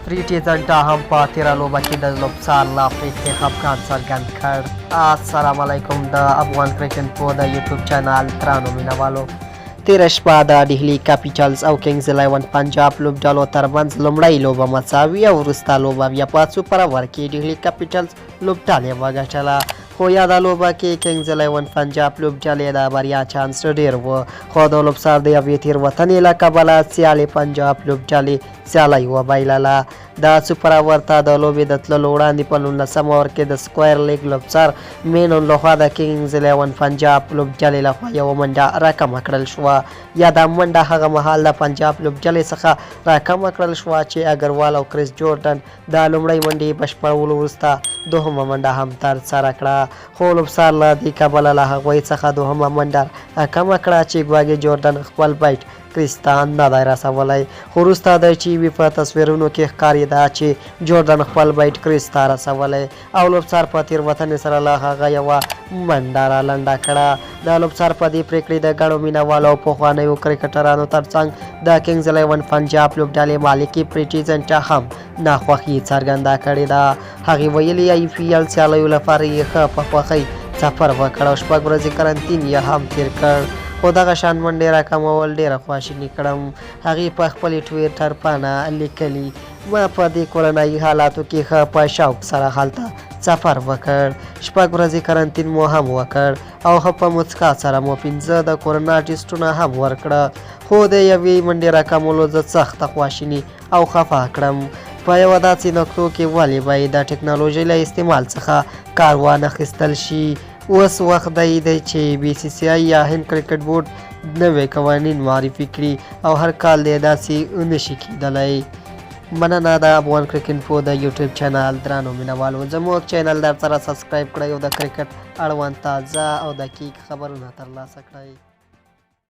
پریټي زنټا هم په تیره لوبه کې د لوبڅار له پرېکړې خفګان څرګند کړ. السلام علیکم د افغان کرکټ پو د یوټیوب چینل درنو مینوالو، تیره شپه د ډهلي کپیټلز او کینګز الیون پنجاب لوبډلو ترمنځ لومړۍ لوبه مساوي او وروسته لوبه بیا په سوپر اوور کې ډهلي کپیټلز لوبډلې وګټله. خو یاده لوبه کې کینګز الیون پنجاب لوبډلې د بریا چانس ډیر و، خو د لوبڅار د یوې تیروتنې له کبله سیالې پنجاب لوبډلې سیالۍ وبایلله. د سوپر اوور ته د لوبې د تللو وړاندې په 19 اوور کې د سکویر لیګ لوبڅار مینون لخوا د کینګز الیون پنجاب لوبډلې لخوا یوه منډه راکمه کړل شوه. یاده منډه هغه مهال د پنجاب لوبډلې څخه راکمه کړل شوه چې اګروال او کریس جورډن د لومړۍ منډې بشپړولو وروسته دوهمه منډه هم ترسره کړه، خو لوبڅار له دې کبله له هغوی څخه دوهمه منډه راکمه کړه چې ګواګې جورډن خپل بیټ کریس ته نه دی رسولی. خو وروسته د ټي وي په تصویرونو کې ښکارېده چې جورډن خپل بیټ کریس ته رسولی او لوبڅار په تېروتنې سره له هغه یوه منډه را لنډه کړه. د لوبڅار په دې پرېکړې د ګڼو مینهوالو او پخوانیو کرکټرانو ترڅنګ د کینګز الیون پنجاب لوبډلې مالکې پریټي زنټا هم ناخوښي څرګنده کړې ده. هغې ویلي، آی پي ایل سیالیو لپاره یې ښه په خوښۍ سفر وکړ او 6 ورځې کرنتین یې هم تېر کړ، خو دغه شان منډې راکمول ډېره خواشیني کړم. هغې په خپلې ټویټر پاڼه لیکلي، ما په دې کورنایي حالاتو کې ښه په شوق سره هلته سفر وکړ، 6 ورځې کرنتین مو هم وکړ او ښه په موسکا سره مو 5 د کورونا ټیسټونه هم ورکړه، خو د یوې منډې راکمولو زه سخته خواشیني او خفه کړم. په یوه داسې نقطو کې ولې باید د ټکنالوژۍ له استعمال څخه کار وانه خیستل شي؟ اوس وخت دی دی چې بي سي سي آی یا هند کرکټ بورډ نوې قوانین معرفي کړي او هر کال دې داسې نشي کېدلی. مننه د افغان کرکټ پو د یوټیوب چینل درنو مینوالو، زموږ چینل در سره سبسکرایب کړئ او د کرکټ اړوند تازه او دقیق خبرونه ترلاسه کړئ.